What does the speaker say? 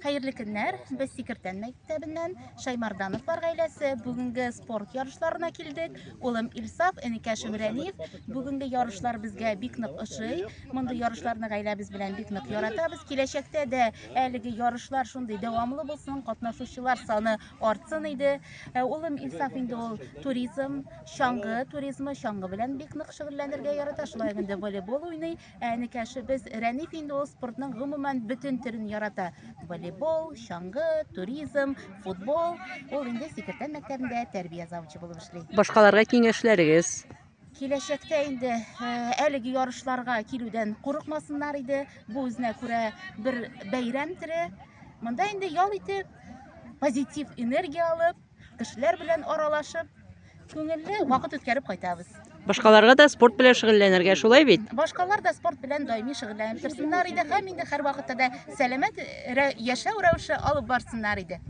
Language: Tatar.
Хәерле көннәр! Без Сикертән мәктәбеннән Шаймардановлар гаиләсе бүгенге спорт ярышларына килдек. Улым Илсаф, энекәшем Рәниф. Бүгенге ярышлар безгә бик нык ошый. Мондый ярышларны гаиләбез белән бик нык яратабыз. Киләчәктә дә әлеге ярышлар шундый дәвамлы булсын, катнашучылар саны артсын иде. Ә улым Илсаф инде ул туризм, чаңгы туризмы, чаңгы белән бик нык шөгыльләнергә ярата. Шулай ук инде волейбол уйный. Ә энекәшебез Рәниф инде ул спортның гомумән бөтен төрен ярата. Волейбол, чаңгы, туризм, футбол. Ул инде Сикертән мәктәбендә тәрбия завучы булып эшли. Башкаларга киңәшләрегез? Киләчәктә инде әлеге ярышларга килүдән курыкмасыннар иде. Бу үзенә күрә бер бәйрәм төре. Монда инде ял итеп, позитив энергия алып, кешеләр белән аралашып, күңелле вакыт үткәреп кайтабыз. Башкаларга да спорт белән шөгыльләнергә, шулай бит? Башкалар да спорт белән даими шөгыльләнеп торсыннар иде һәм инде һәрвакытта да сәламәт яшәү рәвеше алып барсыннар иде.